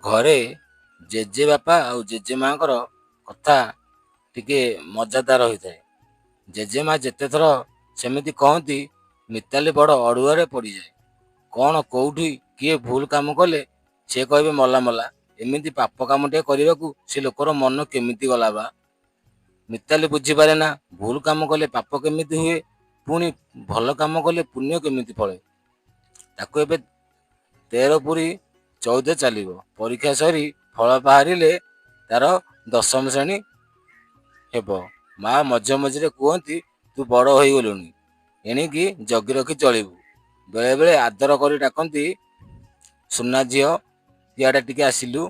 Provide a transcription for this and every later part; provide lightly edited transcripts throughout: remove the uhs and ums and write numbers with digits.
ଘରେ ଜେଜେବାପା ଆଉ ଜେଜେମାଆଙ୍କର କଥା ଟିକେ ମଜାଦାର ହୋଇଥାଏ। ଜେଜେମା ଯେତେଥର ସେମିତି କହନ୍ତି, ମିତାଲି ବଡ଼ ଅଡ଼ୁଆରେ ପଡ଼ିଯାଏ। କ'ଣ କୋଉଠି କିଏ ଭୁଲ କାମ କଲେ ସେ କହିବେ, ମଲା ମଲା, ଏମିତି ପାପ କାମଟିଏ କରିବାକୁ ସେ ଲୋକର ମନ କେମିତି ଗଲା ବା? ମିତାଲି ବୁଝିପାରେ ନା, ଭୁଲ କାମ କଲେ ପାପ କେମିତି ହୁଏ, ପୁଣି ଭଲ କାମ କଲେ ପୁଣ୍ୟ କେମିତି ଫଳେ। ତାକୁ ଏବେ 13 ପୂରି 14 ଚାଲିବ। ପରୀକ୍ଷା ସରି ଫଳ ବାହାରିଲେ ତାର ଦଶମ ଶ୍ରେଣୀ ହେବ। ମା ମଝିରେ ମଝିରେ କୁହନ୍ତି, ତୁ ବଡ଼ ହୋଇଗଲୁଣି, ଏଣିକି ଜଗି ରଖି ଚଳିବୁ। ବେଳେବେଳେ ଆଦର କରି ଡାକନ୍ତି, ସୁନା ଝିଅ, ଇଆଡ଼େ ଟିକେ ଆସିଲୁ।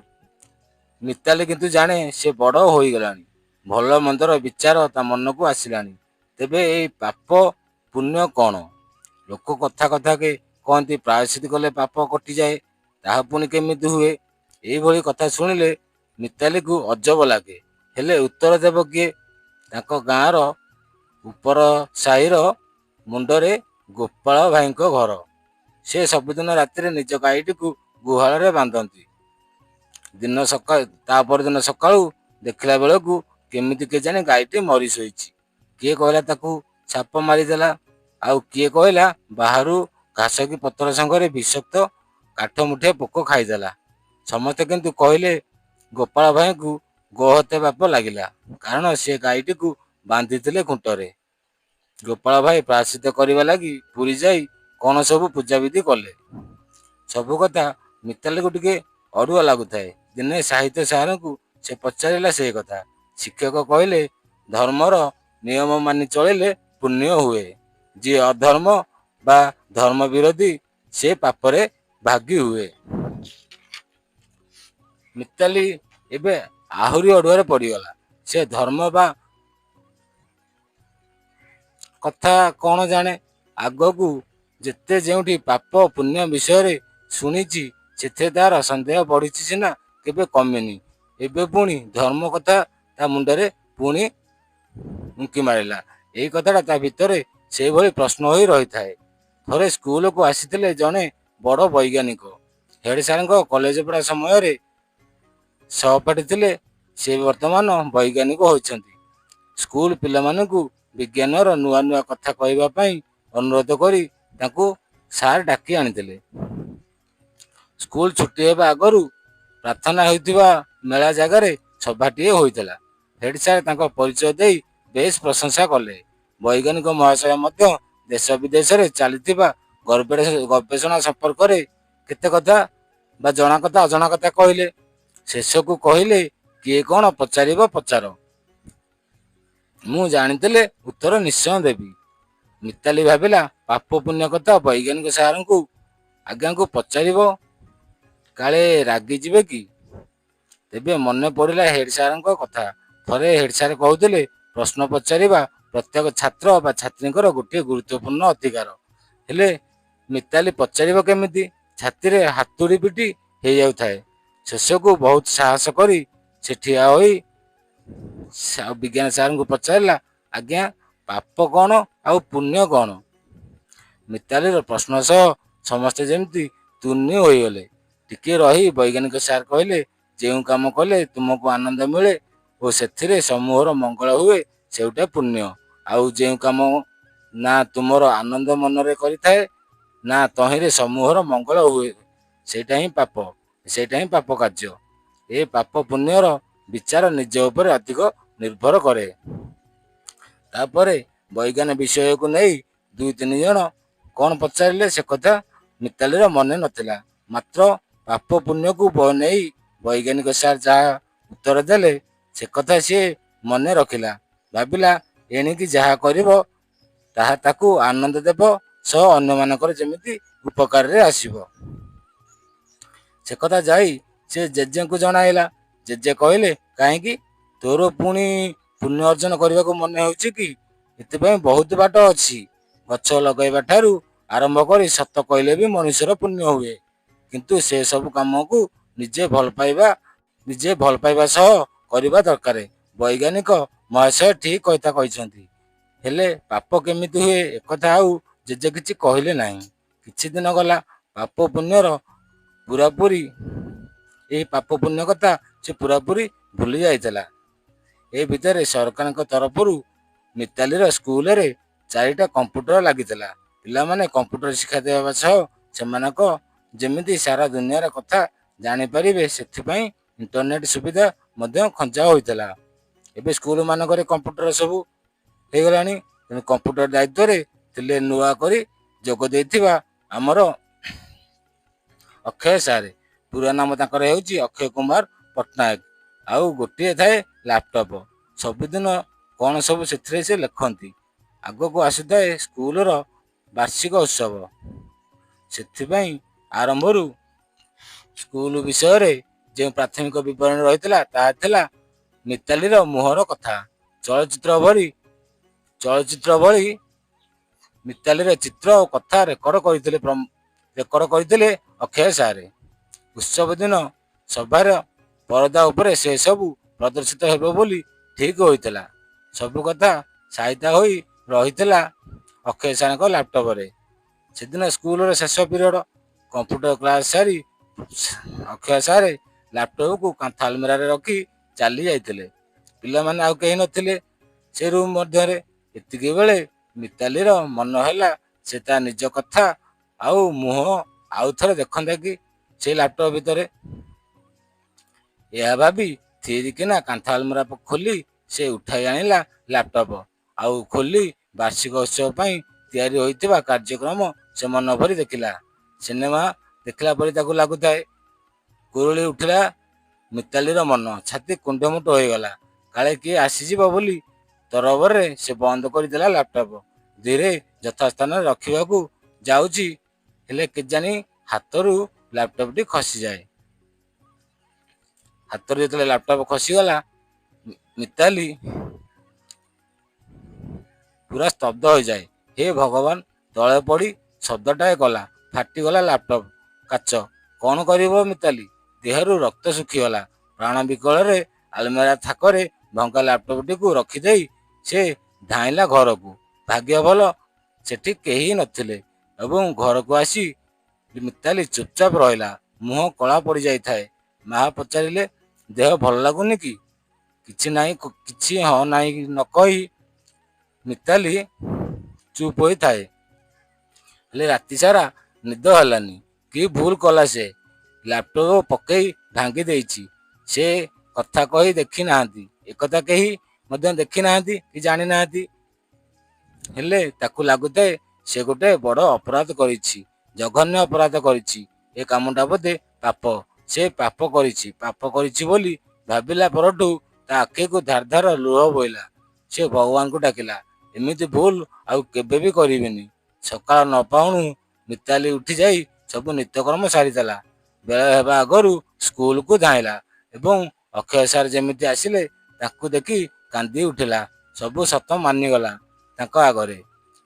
ମିତାଲି କିନ୍ତୁ ଜାଣେ ସେ ବଡ଼ ହୋଇଗଲାଣି। ଭଲ ମନ୍ଦର ବିଚାର ତା ମନକୁ ଆସିଲାଣି। ତେବେ ଏଇ ପାପ ପୁଣ୍ୟ କ'ଣ? ଲୋକ କଥା କଥାକେ କହନ୍ତି ପ୍ରାୟଶ୍ଚିତ୍ତ କଲେ ପାପ କଟିଯାଏ, ତାହା ପୁଣି କେମିତି ହୁଏ? ଏଇଭଳି କଥା ଶୁଣିଲେ ମିତାଲିକୁ ଅଜବ ଲାଗେ। ହେଲେ ଉତ୍ତର ଦେବ କିଏ? ତାଙ୍କ ଗାଁର ଉପର ସାହିର ମୁଣ୍ଡରେ ଗୋପାଳ ଭାଇଙ୍କ ଘର। ସେ ସବୁଦିନ ରାତିରେ ନିଜ ଗାଈଟିକୁ ଗୁହାଳରେ ବାନ୍ଧନ୍ତି। ଦିନ ସକାଳ ତା ପରଦିନ ସକାଳୁ ଦେଖିଲା ବେଳକୁ କେମିତି କେଜାଣି ଗାଈଟି ମରି ଶୋଇଛି। କିଏ କହିଲା ତାକୁ ସାପ ମାରିଦେଲା, ଆଉ କିଏ କହିଲା ବାହାରୁ ଘାସ କି ପତ୍ର ସାଙ୍ଗରେ ବିଷାକ୍ତ କାଠ ମୁଠିଏ ପୋକ ଖାଇଦେଲା। ସମସ୍ତେ କିନ୍ତୁ କହିଲେ ଗୋପାଳ ଭାଇଙ୍କୁ ଗୋହତ୍ୟା ପାପ ଲାଗିଲା, କାରଣ ସେ ଗାଈଟିକୁ ବାନ୍ଧିଥିଲେ ଖୁଣ୍ଟରେ। ଗୋପାଳ ଭାଇ ପ୍ରାୟଶ୍ଚିତ୍ତ କରିବା ଲାଗି ପୁରୀ ଯାଇ କ'ଣ ସବୁ ପୂଜାବିଧି କଲେ। ସବୁ କଥା ମିତାଲିକୁ ଟିକେ ଅଡ଼ୁଆ ଲାଗୁଥାଏ। ଦିନେ ସାହିତ୍ୟ ସାରଙ୍କୁ ସେ ପଚାରିଲା ସେଇ କଥା। ଶିକ୍ଷକ କହିଲେ, ଧର୍ମର ନିୟମ ମାନି ଚଳିଲେ ପୁଣ୍ୟ ହୁଏ। ଯିଏ ଅଧର୍ମ ବା ଧର୍ମ ବିରୋଧୀ ସେ ପାପରେ ଭାଗୀ ହୁଏ। ମିତାଲି ଏବେ ଆହୁରି ଅଡ଼ୁଆରେ ପଡ଼ିଗଲା। ସେ ଧର୍ମ ବା କଥା କ'ଣ ଜାଣେ? ଆଗକୁ ଯେତେ ଯେଉଁଠି ପାପ ପୁଣ୍ୟ ବିଷୟରେ ଶୁଣିଛି, ସେଥିରେ ତାର ସନ୍ଦେହ ବଢ଼ିଛି ସିନା କେବେ କମିନି। ଏବେ ପୁଣି ଧର୍ମ କଥା ତା ମୁଣ୍ଡରେ ପୁଣି ଉଙ୍କି ମାରିଲା। ଏଇ କଥାଟା ତା ଭିତରେ ସେଇଭଳି ପ୍ରଶ୍ନ ହୋଇ ରହିଥାଏ। ଥରେ ସ୍କୁଲକୁ ଆସିଥିଲେ ଜଣେ ବଡ଼ ବୈଜ୍ଞାନିକ। ହେଡ୍ ସାରଙ୍କ କଲେଜ ପଢ଼ା ସମୟରେ ସହପାଠୀ ଥିଲେ। ସେ ବର୍ତ୍ତମାନ ବୈଜ୍ଞାନିକ ହୋଇଛନ୍ତି। ସ୍କୁଲ ପିଲାମାନଙ୍କୁ ବିଜ୍ଞାନର ନୂଆ ନୂଆ କଥା କହିବା ପାଇଁ ଅନୁରୋଧ କରି ତାଙ୍କୁ ସାର୍ ଡାକି ଆଣିଥିଲେ। ସ୍କୁଲ ଛୁଟି ହେବା ଆଗରୁ ପ୍ରାର୍ଥନା ହେଉଥିବା ମେଳା ଜାଗାରେ ସଭାଟିଏ ହୋଇଥିଲା। ହେଡ୍ ସାର୍ ତାଙ୍କ ପରିଚୟ ଦେଇ ବେଶ୍ ପ୍ରଶଂସା କଲେ। ବୈଜ୍ଞାନିକ ମହାଶୟ ମଧ୍ୟ ଦେଶ ବିଦେଶରେ ଚାଲିଥିବା ଗବେଷଣା ସମ୍ପର୍କରେ କେତେ କଥା ବା ଜଣା କଥା ଅଜଣା କଥା କହିଲେ। ଶେଷକୁ କହିଲେ, କିଏ କ'ଣ ପଚାରିବ ପଚାର, ମୁଁ ଜାଣିଥିଲେ ଉତ୍ତର ନିଶ୍ଚୟ ଦେବି। ମିତାଲି ଭାବିଲା ପାପ ପୁଣ୍ୟ କଥା ବୈଜ୍ଞାନିକ ସାରଙ୍କୁ ଆଜ୍ଞାଙ୍କୁ ପଚାରିବ, କାଳେ ରାଗିଯିବେ କି? ତେବେ ମନେ ପଡ଼ିଲା ହେଡ୍ ସାରଙ୍କ କଥା। ଥରେ ହେଡ୍ ସାର୍ କହୁଥିଲେ, ପ୍ରଶ୍ନ ପଚାରିବା ପ୍ରତ୍ୟେକ ଛାତ୍ର ବା ଛାତ୍ରୀଙ୍କର ଗୋଟିଏ ଗୁରୁତ୍ୱପୂର୍ଣ୍ଣ ଅଧିକାର। ହେଲେ ମିତାଲି ପଚାରିବ କେମିତି? ଛାତିରେ ହାତୁଡ଼ି ପିଟି ହେଇଯାଉଥାଏ। ଶେଷକୁ ବହୁତ ସାହସ କରି ସେ ଠିଆ ହୋଇ ବିଜ୍ଞାନ ସାରଙ୍କୁ ପଚାରିଲା, ଆଜ୍ଞା, ପାପ କ'ଣ ଆଉ ପୁଣ୍ୟ କ'ଣ? ମିତାଲିର ପ୍ରଶ୍ନ ସହ ସମସ୍ତେ ଯେମିତି ତୁନି ହୋଇଗଲେ। ଟିକିଏ ରହି ବୈଜ୍ଞାନିକ ସାର୍ କହିଲେ, ଯେଉଁ କାମ କଲେ ତୁମକୁ ଆନନ୍ଦ ମିଳେ ଓ ସେଥିରେ ସମୂହର ମଙ୍ଗଳ ହୁଏ, ସେଇଟା ପୁଣ୍ୟ। ଆଉ ଯେଉଁ କାମ ନା ତୁମର ଆନନ୍ଦ ମନରେ କରିଥାଏ, ନା ତହିଁରେ ସମୂହର ମଙ୍ଗଳ ହୁଏ, ସେଇଟା ହିଁ ପାପ, ସେଇଟା ହିଁ ପାପ କାର୍ଯ୍ୟ। ଏ ପାପ ପୁଣ୍ୟର ବିଚାର ନିଜ ଉପରେ ଅଧିକ ନିର୍ଭର କରେ। ତାପରେ ବୈଜ୍ଞାନିକ ବିଷୟକୁ ନେଇ ଦୁଇ ତିନି ଜଣ କ'ଣ ପଚାରିଲେ ସେ କଥା ମିତାଲିର ମନେ ନଥିଲା। ମାତ୍ର ପାପ ପୁଣ୍ୟକୁ ନେଇ ବୈଜ୍ଞାନିକ ସାର୍ ଯାହା ଉତ୍ତର ଦେଲେ ସେ କଥା ସିଏ ମନେ ରଖିଲା। ଭାବିଲା ଏଣିକି ଯାହା କରିବ ତାହା ତାକୁ ଆନନ୍ଦ ଦେବ ସହ ଅନ୍ୟମାନଙ୍କର ଯେମିତି ଉପକାରରେ ଆସିବ। ସେ କଥା ଯାଇ ସେ ଜେଜେଙ୍କୁ ଜଣାଇଲା। ଜେଜେ କହିଲେ, କାହିଁକି ତୋର ପୁଣି ପୁଣ୍ୟ ଅର୍ଜନ କରିବାକୁ ମନେ ହେଉଛି କି? ଏଥିପାଇଁ ବହୁତ ବାଟ ଅଛି। ଗଛ ଲଗାଇବା ଠାରୁ ଆରମ୍ଭ କରି ସତ କହିଲେ ବି ମନୁଷ୍ୟର ପୁଣ୍ୟ ହୁଏ। କିନ୍ତୁ ସେ ସବୁ କାମକୁ ନିଜେ ଭଲ ପାଇବା ସହ କରିବା ଦରକାର। ବୈଜ୍ଞାନିକ ମହାଶୟ ଠିକ୍ କଥା କହିଛନ୍ତି। ହେଲେ ପାପ କେମିତି ହୁଏ, ଏକଥା ଆଉ ଜେଜେ କିଛି କହିଲେ ନାହିଁ। କିଛି ଦିନ ଗଲା। ପାପ ପୁଣ୍ୟର ପୂରାପୂରି ଏହି ପାପ ପୁଣ୍ୟ କଥା ସେ ପୂରାପୂରି ଭୁଲି ଯାଇଥିଲା। ଏ ଭିତରେ ସରକାରଙ୍କ ତରଫରୁ ମିତାଲିର ସ୍କୁଲରେ 4ଟା କମ୍ପ୍ୟୁଟର ଲାଗିଥିଲା। ପିଲାମାନେ କମ୍ପ୍ୟୁଟର ଶିକ୍ଷା ଦେବା ସହ ସେମାନଙ୍କ ଯେମିତି ସାରା ଦୁନିଆର କଥା ଜାଣିପାରିବେ ସେଥିପାଇଁ ଇଣ୍ଟରନେଟ୍ ସୁବିଧା ମଧ୍ୟ ଖଞ୍ଜା ହୋଇଥିଲା। ଏବେ ସ୍କୁଲମାନଙ୍କରେ କମ୍ପ୍ୟୁଟର ସବୁ ହେଇଗଲାଣି। ତେଣୁ କମ୍ପ୍ୟୁଟର ଦାୟିତ୍ୱରେ ଥିଲେ ନୂଆ କରି ଯୋଗ ଦେଇଥିବା ଆମର ଅକ୍ଷୟ ସାର୍। ପୁରା ନାମ ତାଙ୍କର ହେଉଛି ଅକ୍ଷୟ କୁମାର ପଟ୍ଟନାୟକ। ଆଉ ଗୋଟିଏ ଥାଏ ଲାପଟପ୍। ସବୁଦିନ କ'ଣ ସବୁ ସେଥିରେ ସେ ଲେଖନ୍ତି। ଆଗକୁ ଆସୁଥାଏ ସ୍କୁଲର ବାର୍ଷିକ ଉତ୍ସବ। ସେଥିପାଇଁ ଆରମ୍ଭରୁ ସ୍କୁଲ ବିଷୟରେ ଯେଉଁ ପ୍ରାଥମିକ ବିବରଣୀ ରହିଥିଲା ତାହା ଥିଲା ମିତାଲିର ମୁହଁର କଥା। ଚଳଚ୍ଚିତ୍ର ଭଳି ମିତାଲିର ଚିତ୍ର ଓ କଥା ରେକର୍ଡ କରିଥିଲେ ଅକ୍ଷୟ ସାର୍। ଉତ୍ସବ ଦିନ ସଭାର ପରଦା ଉପରେ ସେସବୁ ପ୍ରଦର୍ଶିତ ହେବ ବୋଲି ଠିକ୍ ହୋଇଥିଲା। ସବୁ କଥା ସାଇତା ହୋଇ ରହିଥିଲା ଅକ୍ଷୟ ସାରଙ୍କ ଲାପଟପରେ। ସେଦିନ ସ୍କୁଲର ଶେଷ ପିରିୟଡ଼। କମ୍ପ୍ୟୁଟର କ୍ଲାସ ସାରି ଅକ୍ଷୟ ସାର୍ ଲାପଟପକୁ କାନ୍ଥ ଆଲମିରାରେ ରଖି ଚାଲି ଯାଇଥିଲେ। ପିଲାମାନେ ଆଉ କେହି ନଥିଲେ ସେ ରୁମ୍ ମଧ୍ୟରେ। ଏତିକିବେଳେ ମିତାଲିର ମନ ହେଲା ସେ ତା ନିଜ କଥା ଆଉ ମୁହଁ ଆଉ ଥରେ ଦେଖନ୍ତା କି ସେଇ ଲାପଟପ୍ ଭିତରେ। ଏହା ଭାବି ଥିରିକିନା କାନ୍ଥ ଆଲମିରା ଖୋଲି ସେ ଉଠାଇ ଆଣିଲା ଲାପଟପ୍। ଆଉ ଖୋଲି ବାର୍ଷିକ ଉତ୍ସବ ପାଇଁ ତିଆରି ହୋଇଥିବା କାର୍ଯ୍ୟକ୍ରମ ସେ ମନ ଭରି ଦେଖିଲା। ସିନେମା ଦେଖିଲା ପରି ତାକୁ ଲାଗୁଥାଏ। କୁରୁଳି ଉଠିଲା ମିତାଲିର ମନ। ଛାତି କୁଣ୍ଢେମୋଟ ହୋଇଗଲା। କାଳେ କିଏ ଆସିଯିବ ବୋଲି ତରବରରେ ସେ ବନ୍ଦ କରିଦେଲା ଲାପଟପ୍। ଧୀରେ ଯଥାସ୍ଥାନରେ ରଖିବାକୁ ଯାଉଛି, ହେଲେ କେଜାଣି ହାତରୁ ଲାପଟପଟି ଖସିଯାଏ। ହାତରୁ ଯେତେବେଳେ ଲାପଟପ୍ ଖସିଗଲା, ମିତାଲି ପୁରା ସ୍ତବ୍ଧ ହୋଇଯାଏ। ହେ ଭଗବାନ! ତଳେ ପଡ଼ି ଶବ୍ଦଟାଏ କଲା। ଫାଟିଗଲା ଲାପଟପ୍ କାଚ। କ'ଣ କରିବ ମିତାଲି? ଦେହରୁ ରକ୍ତ ଶୁଖିଗଲା। ପ୍ରାଣ ବିକଳରେ ଆଲମିରା ଥାକରେ ଭଙ୍ଗା ଲାପଟପଟିକୁ ରଖିଦେଇ ସେ ଧାଇଁଲା ଘରକୁ। ଭାଗ୍ୟ ଭଲ, ସେଠି କେହି ନଥିଲେ ଏବଂ ଘରକୁ ଆସି ମିତାଲି ଚୁପଚାପ ରହିଲା। ମୁହଁ କଳା ପଡ଼ିଯାଇଥାଏ। ମା ପଚାରିଲେ, "ଦେହ ଭଲ ଲାଗୁନି କି?" କିଛି ନାହିଁ, କିଛି ହଁ ନାହିଁ ନ କହି ମିତାଲି ଚୁପ୍ ହୋଇଥାଏ। ହେଲେ ରାତି ସାରା ନିଦ ହେଲାନି। କି ଭୁଲ କଲା ସେ? ଲାପଟପ୍ ପକେଇ ଭାଙ୍ଗି ଦେଇଛି। ସେ କଥା କହି ଦେଖି ନାହାନ୍ତି, ଏକଥା କେହି ମଧ୍ୟ ଦେଖି ନାହାନ୍ତି କି ଜାଣି ନାହାନ୍ତି। ହେଲେ ତାକୁ ଲାଗୁଥାଏ ସେ ଗୋଟେ ବଡ଼ ଅପରାଧ କରିଛି, ଜଘନ୍ୟ ଅପରାଧ କରିଛି। ଏ କାମଟା ବୋଧେ ପାପ। ସେ ପାପ କରିଛି। ପାପ କରିଛି ବୋଲି ଭାବିଲା ପରଠୁ ତା ଆଖିକୁ ଧାର ଧାର ଲୁହ ବୋହିଲା। ସେ ଭଗବାନଙ୍କୁ ଡାକିଲା, "ଏମିତି ଭୁଲ ଆଉ କେବେ ବି କରିବିନି।" ସକାଳ ନ ପାହୁଣୁ ମିତାଲି ଉଠିଯାଇ ସବୁ ନିତ୍ୟକର୍ମ ସାରିଦେଲା। ବେଳ ହେବା ଆଗରୁ ସ୍କୁଲକୁ ଧାଇଁଲା ଏବଂ ଅକ୍ଷୟ ସାର୍ ଯେମିତି ଆସିଲେ ତାଙ୍କୁ ଦେଖି କାନ୍ଦି ଉଠିଲା। ସବୁ ସତ ମାନିଗଲା ତାଙ୍କ ଆଗରେ।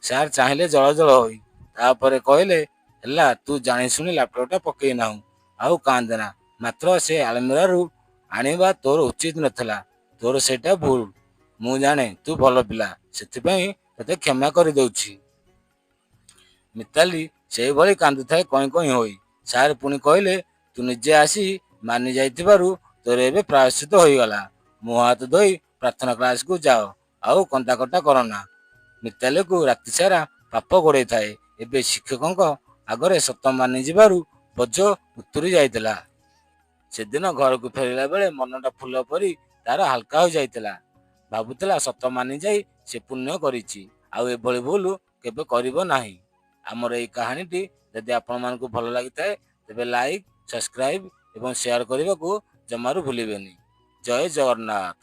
ସାର୍ ଚାହିଁଲେ ଜଳ ଜଳ ହୋଇ। ତାପରେ କହିଲେ, "ହେଲା, ତୁ ଜାଣିଶୁଣି ଲାପଟପଟା ପକେଇ ନାହୁଁ, ଆଉ କାନ୍ଦେନା। ମାତ୍ର ସେ ଆଲମିରାରୁ ଆଣିବା ତୋର ଉଚିତ ନଥିଲା। ତୋର ସେଇଟା ଭୁଲ। ମୁଁ ଜାଣେ ତୁ ଭଲ ପିଲା, ସେଥିପାଇଁ ତୋତେ କ୍ଷମା କରିଦେଉଛି।" ମିତାଲି ସେଇଭଳି କାନ୍ଦୁଥାଏ କଇଁ କଇଁ ହୋଇ। ସାର୍ ପୁଣି କହିଲେ, "ତୁ ନିଜେ ଆସି ମାନି ଯାଇଥିବାରୁ ତୋର ଏବେ ପ୍ରାୟଶ୍ଚିତ୍ତ ହୋଇଗଲା। ମୁହଁ ହାତ ଧୋଇ ପ୍ରାର୍ଥନା କ୍ଲାସକୁ ଯାଅ, ଆଉ କନ୍ଦାକଟା କରନା।" ମିତାଲିକୁ ରାତିସାରା ପାପ ଗୋଡ଼େଇଥାଏ। ଏବେ ଶିକ୍ଷକଙ୍କ ଆଗରେ ସତ ମାନିଯିବାରୁ ବୋଝ ଉତୁରି ଯାଇଥିଲା। ସେଦିନ ଘରକୁ ଫେରିଲା ବେଳେ ମନଟା ଫୁଲ ପରି ତାର ହାଲକା ହୋଇଯାଇଥିଲା। ଭାବୁଥିଲା ସତ ମାନିଯାଇ ସେ ପୁଣ୍ୟ କରିଛି, ଆଉ ଏଭଳି ଭୁଲ କେବେ କରିବ ନାହିଁ। ଆମର ଏଇ କାହାଣୀଟି ଯଦି ଆପଣମାନଙ୍କୁ ଭଲ ଲାଗିଥାଏ, ତେବେ ଲାଇକ୍, ସବସ୍କ୍ରାଇବ୍ ଏବଂ ସେୟାର କରିବାକୁ ଜମାରୁ ଭୁଲିବେନି। ଜୟ ଜଗନ୍ନାଥ।